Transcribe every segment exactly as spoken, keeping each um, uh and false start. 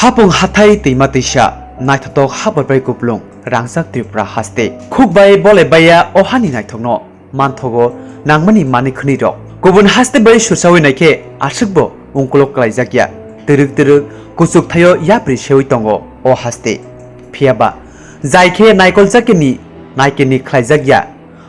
Hapung hathai twima twisa, naithotok habar bai kuplung, rangjak Tripura haste. Khuk bai bolai baiya o hani naithokno, manthogo nangmani manwi khwnwi rok. Kubun haste bai sursawi naikhe aswkbo ungkulok klaijakya. Twrwk twrwk kuchuk thaio yapri sewi tongo o haste. Phiyaba, jai khe naikoljak ni, naikeni khlaijakya.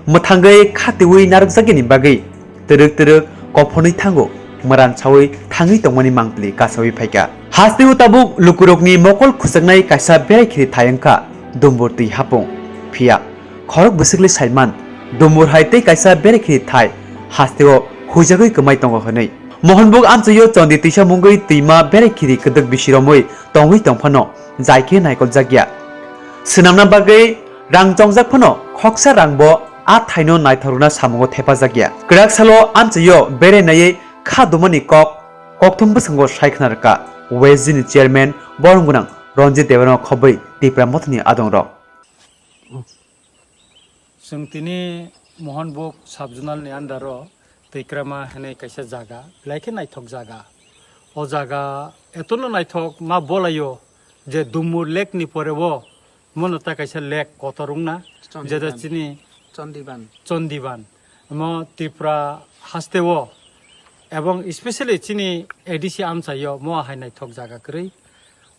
Mwthangwi khatiwi narwkjakya ni bagwi twrwk twrwk kophonwi thango, mwran sawi thangwi tongmani mangpili kasawi phaikha. Hasteo tabuk lukurokni mokol khujaknai kaisa berai khiri thai wngkha Dumbur twi hapung. Phiya khorok bwswkli saiman, Dumbur hai tei kaisa berai khiri thai hasteo huijagwi kwmai tongo hwnwi. Mohanbuk amchaio chondi twisa mungwi twima berai khiri kwdwk bisi romwi tongwi tongphano jai khe naikoljak ya. Swnamna bagwi rang chongjak phano khoksa rangbo a thaino naithok rwna samungo thepajak ya. Kwrak salo amchaio berai naiwi kha dumani kok kokthum bwskango sai khna rwkha West G ni chairman borom gwnang Ranjit Debbarma khobwi Tipra Mothani adongrok. Chwng tini Mohanbuk sub-zonal ni under o Twikrama hinwi kaisa jaga, belai khe naithok jaga. O jaga etono naithok ma bolaio je Dumur lake ni pore o mono ta kaisa lake kotor wngna, Chondiban. Jeta chini Chondiban. Chondiban. Omo Tripura haste o ebong especially chini A D C amchaio mo hai naithok jaga kwrwi.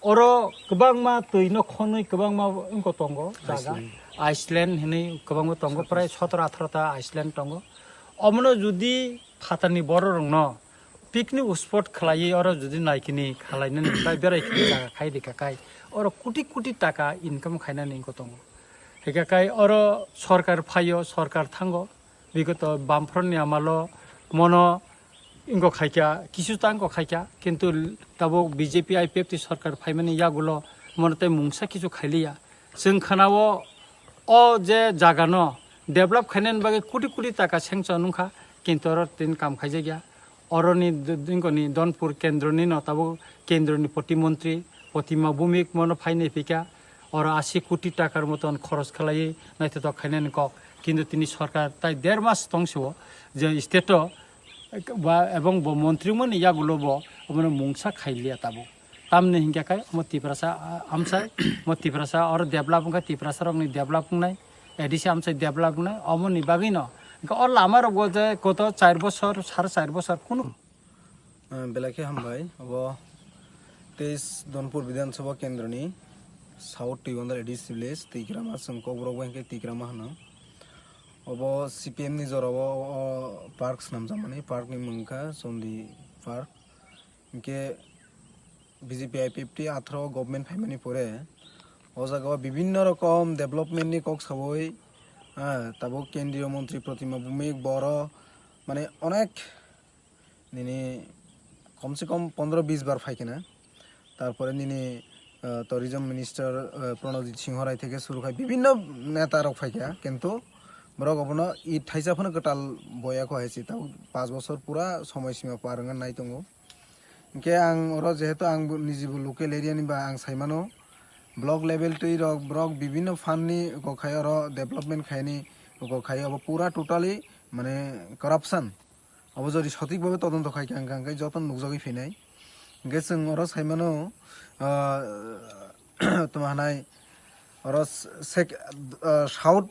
Oro kwbangma twi no khonwi kwbangma wngkha tongo jaga. Iceland. Iceland hinwi kwbangma tongo, prai sotoro atharo ta Iceland tongo. Omono jodi phatarni borok rokno picnic spot khlaiwi oro jodi naikini khalainani bai berai khini jaga khai rikha kai oro koti koti taka income khainani wngkha tongo. Hikha kai oro sorkar phaio, sorkar thango, bigoto Bamfront ni amalo mono wngkha khaikha, kisu ta wngkha khaikha, kintu tabuk B J P I P F T sorkar phaimani yagulo mono tei mungsa kisu khailiya. Chwng khanao o je jaga no develop khainani bagwi koti koti taka sanction wngkha, kintu oro tini kam khaijakya. Oroni d-, d-, wngkha ni Donpur kendro ni no tabuk kendro ni proti montri Protima Bhumik mono phainai phikha. Oro asi koti takar moton khoros khlaiwi naithotok khainani kok. Kintu tini sorkar tai der mas tongsi o je state o ba ebong bo montri mani yagulo bo omono mungsa khailiya tabuk. Tamni hinkhe kai omo Tiprasa, ah, amsai, omo Tiprasa oro develop wngkha, Tiprasa rokni develop wngnai, A D C amsai develop wngnai, omoni bagwino. Hinkhe o lama rokbo je koto char bosor, sare char bosor kunu Ah, belai khe hambai. Obo teis Donpur Bidhan Sabha Kendroni South Twibandar A D C village, Twikrama, chwng Kokborok bai hinkhe Twikrama hwno. Obo C P M ni jora o, o park swnamjakmani, park ni mung kha Chondi Park. Hinkhe B J P I P F T atharo government phaimani pore o jaga o bibinno rokom development ni kok sawi, ah, tabuk kendriyo montri Protima Bhumik boro mane onek nini kom se kom pondro bis bar phai khe na. Tarpore nini, ah, tourism minister, ah, Pranojit Singho Rai theke suru khai bibinno neta rok phai kha, kintu borok obono it thaisa phano kwtal boya kho hai se, tabuk panch bosor pura somoi sima par wngna nai tongo. Hinkhe ang oro jehetu ang bo, niji bo local area ni ba ang sai mano, block level twi rok borok bibinno fund ni kok khai oro development khaini kok khai, obo pura totally mane corruption. Obo jodi sothik bhabe todonto khai kha, hwnkha hwnkhe joto nukjagwi phainai. Hwnkhe chwng oro sai mano, ah, tamo hanai oro sek-, ah, South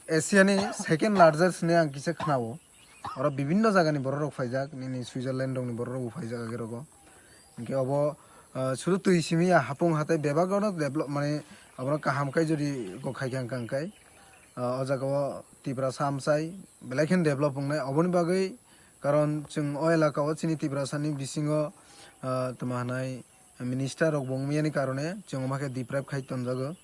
Asia ni second largest hinwi ang kisa khnao. Oro bibinno jagani borok rok phaijak, nini Switzerland rokni borok rok bo phaijak age rogo. Hinkhe obo, ah, sudu twi simi ya hapung hatai bebak no develop mane obono kaham khai jodi kok khai kha hwnkha hwnkhe, ah, o jaga o Tiprasa amchai belai kheno develop wngnai. Oboni bagwi karon chwng o elaka o chini Tiprasa ni bisingo, ah, tamo hanai minister rok bo wngmani karone chwng omo khe deprive khai tonjago.